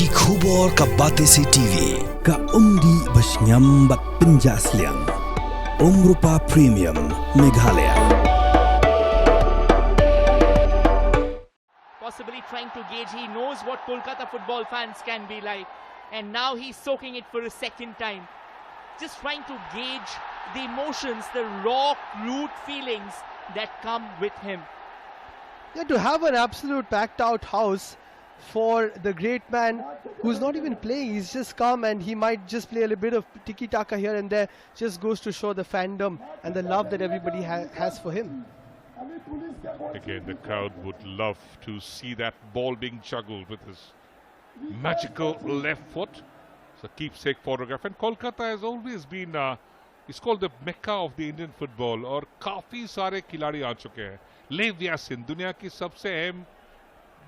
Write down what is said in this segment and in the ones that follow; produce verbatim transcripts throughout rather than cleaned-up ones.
Ki khubor ka Batesi T V, ka umdih ba shngiam bad pynjah sliang. Umrupa Premium, Meghalaya. Possibly trying to gauge, he knows what Kolkata football fans can be like, and now he's soaking it for a second time. Just trying to gauge the emotions, the raw, crude feelings that come with him. Yeah, to have an absolute packed out house for the great man who's not even playing. He's just come and he might just play a little bit of tiki taka here and there. Just goes to show the fandom and the love that everybody ha- has for him. Again, the crowd would love to see that ball being juggled with his magical left foot. It's a keepsake photograph. And Kolkata has always been, uh, it's called the mecca of the Indian football. और काफ़ी सारे खिलाड़ी आ चुके हैं. लेव यासिन दुनिया की सबसे अहम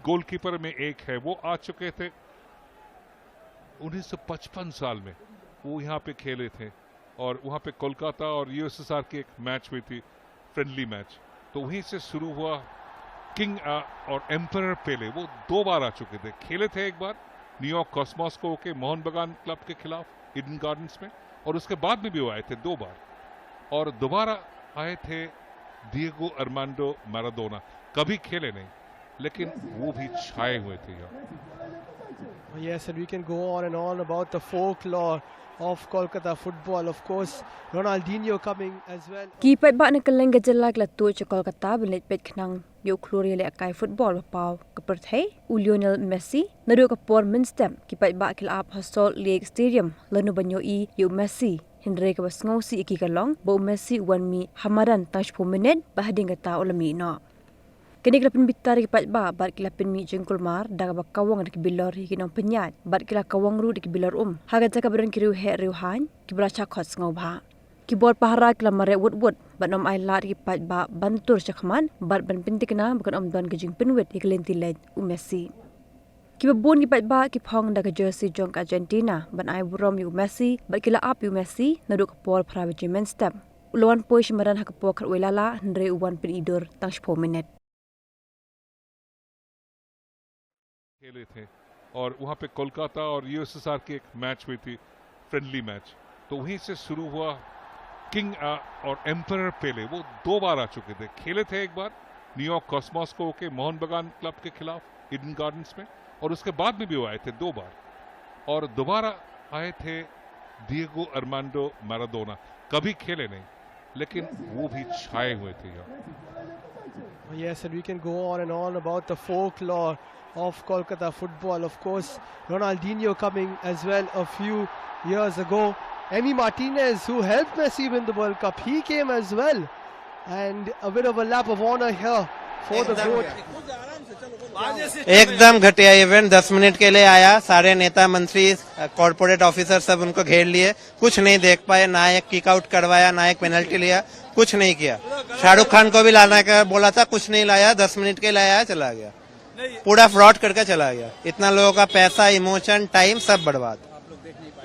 गोलकीपर में एक है, वो आ चुके थे उन्नीस सौ पचपन साल में, वो यहाँ पे खेले थे. और वहाँ पे कोलकाता और यूएसएसआर की एक मैच हुई थी, फ्रेंडली मैच. तो वहीं से शुरू हुआ. किंग और एम्परर पेले, वो दो बार आ चुके थे. खेले थे एक बार न्यूयॉर्क कॉस्मोस को होके मोहन बगान क्लब के खिलाफ ईडन गार्डन्स में, और उसके बाद में भी वो आए थे दो बार. और दोबारा आए थे दिएगो आर्मांडो मैराडोना. कभी खेले नहीं, लेकिन वो भी छाए हुए थे यहाँ. Yes, and we can go on and on about the folklore of Kolkata football. Of course, Ronaldinho coming as well. Ki paidbah na kylleng ka jylla ki la tuid sha Kolkata ban leit peit khnang ïa u khlur ïalehkai football ba paw ka pyrthei, u Lionel Messi. Naduh ka por mynstep ki paidbah ki la ap ha Salt Lake Stadium lano ban ïohi ïa u Messi, hynrei kaba sngewsih ïa ki ka long ba u Messi u wan mih ha madan tang shiphew minit bad hadien kata u la mih noh. Kane ka la pynbitar ïa ki paidbah bad ki la pynmih jingkulmar da kaba kawang da ki bilor ïa ki nongpynïaid bad ki la kawang ruh da ki bilor um ha ka jaka ba don ki riewheh riewhaiñ kiba la shah khot sngewbha. Ki bor pahara ki la mareh wut wut bad ym ailad ïa ki paidbah ban tur shakhmat bad ban pynthikna ba kan ym don ka jingpynwit ïa ka lynti leit u Messi. Kiba bun ki paidbah ki phong da ka jersey jong ka Argentina ban ai burom ïa u Messi bad ki la ap ïa u Messi naduh ka por phra baje mynstep. U la wan poi sha madan ha ka por khatwei lala, hynrei u wan pyni dur tang shiphew minit. खेले थे और वहाँ पे कोलकाता और यूएसएसआर की एक मैच हुई थी, फ्रेंडली मैच. तो वहीं से शुरू हुआ. किंग और एम्परर पेले, वो दो बार आ चुके थे. खेले थे एक बार न्यूयॉर्क कॉस्मोस को होके मोहन बगान क्लब के खिलाफ ईडन गार्डन्स में, और उसके बाद में भी वो आए थे दो बार. और दोबारा आए थे दिएगो आर्मांडो मैराडोना. कभी खेले नहीं, लेकिन वो भी छाए हुए थे यहाँ. Yes, and we can go on and on about the folklore of Kolkata football. Of course, Ronaldinho coming as well a few years ago. Emi Martinez, who helped Messi win the World Cup, he came as well. And a bit of a lap of honor here for the goat. एकदम घटिया इवेंट. दस मिनट के लिए आया, सारे नेता मंत्री, कॉरपोरेट ऑफिसर सब उनको घेर लिए, कुछ नहीं देख पाए. ना एक किक आउट करवाया, ना एक पेनल्टी लिया, कुछ नहीं किया. शाहरुख खान को भी लाने का बोला था, कुछ नहीं लाया, दस मिनट के लिए आया, चला गया. पूरा फ्रॉड करके चला गया. इतना लोगों का पैसा, इमोशन, टाइम सब बर्बाद.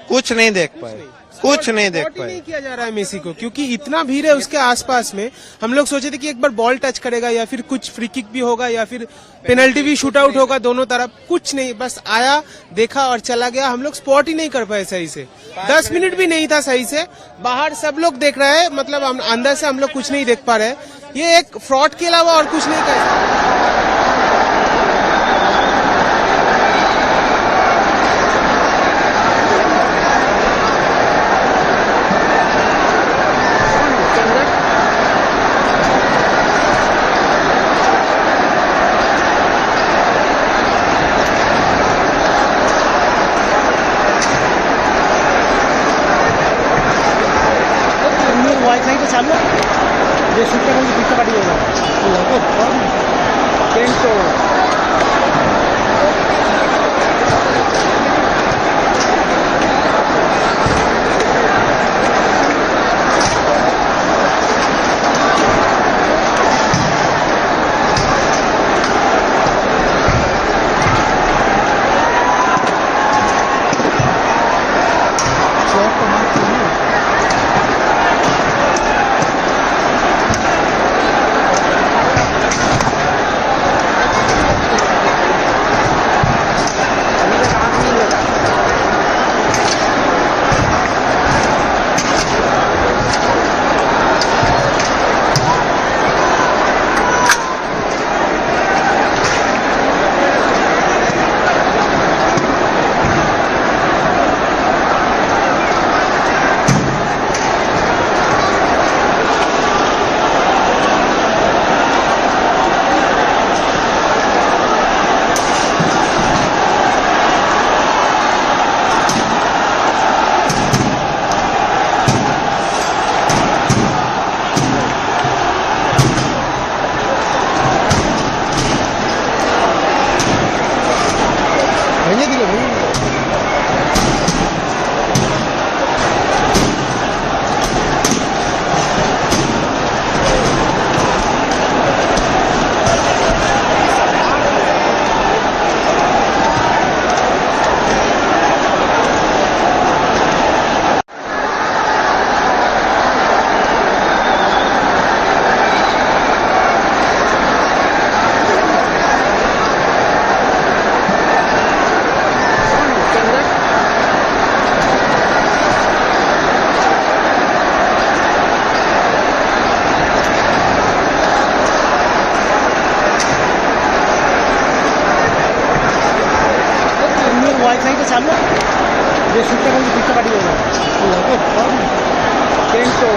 कुछ नहीं देख पाए, कुछ नहीं देख सपोर्ट ही पाए. नहीं किया जा रहा है मेसी को, क्योंकि इतना भीड़ है उसके आसपास में. हम लोग सोचे थे कि एक बार बॉल टच करेगा या फिर कुछ फ्री किक भी होगा या फिर पेनल्टी भी, शूट आउट होगा दोनों तरफ. कुछ नहीं, बस आया, देखा और चला गया. हम लोग स्पॉट ही नहीं कर पाए सही से. दस मिनट भी नहीं था सही से. बाहर सब लोग देख रहा है, मतलब हम अंदर से हम लोग कुछ नहीं देख पा रहे. ये एक फ्रॉड के अलावा और कुछ नहीं कर सकते. वाईफाई पे चालू है, जो शूट करेंगे, कितना काट जाएगा. पेंट तो वाईफाई तो चालू है, ये सूखते रहेंगे, कितना काटेगा? लगे बहुत। टेंट तो